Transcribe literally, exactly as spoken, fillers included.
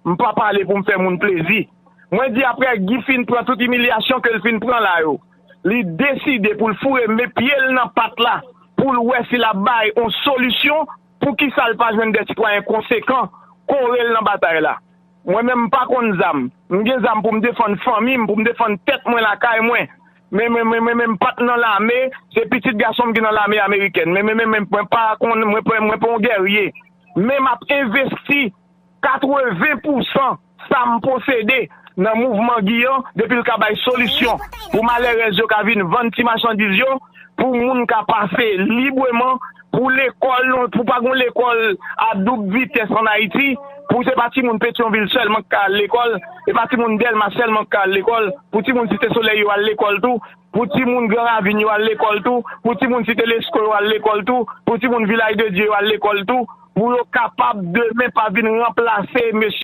M pa pale pou m fè moun plezi. Mwen di apre Guy fin pran tout imilyasyon ke l fin pran la yo, li deside pou l foure men pye l nan pat la pou l wè si l ap bay yon solisyon. Poukisa l pa jwenn de sitwayen konsekan kore l nan batay la? Mwen menm m pa konn zam. M gen zam pou m defann fanmi m, pou m defann tèt mwen lakay mwen. Men mwen men mwen men m pa t nan lame, se pitit gason m ki nan lame amerikèn. Men men men men mwen pa konn mwen pa mwen pa yon gèrye. Men m ap envesti katreven pou san sa m posede nan mouvman Guy an depi l ka bay solisyon pou malèrèz yo ka vin vann ti machandiz yo, pou moun ka pase libreman, pou lekòl, pou pa gen lekòl a doub vitès ann Ayiti, pou se pa timoun Petyonvil sèlman k ka al lekòl, se pa timoun Dèlma sèlman k ka al lekòl, pou timoun Site Solèy yo al lekòl tou, pou timoun Gran Ravin yo al lekòl tou, pou timoun Site Lesko yo al lekòl tou, pou timoun Vilaj de Dye yo al lekòl tou, pou yo kapab demen pa vin ranplase mesye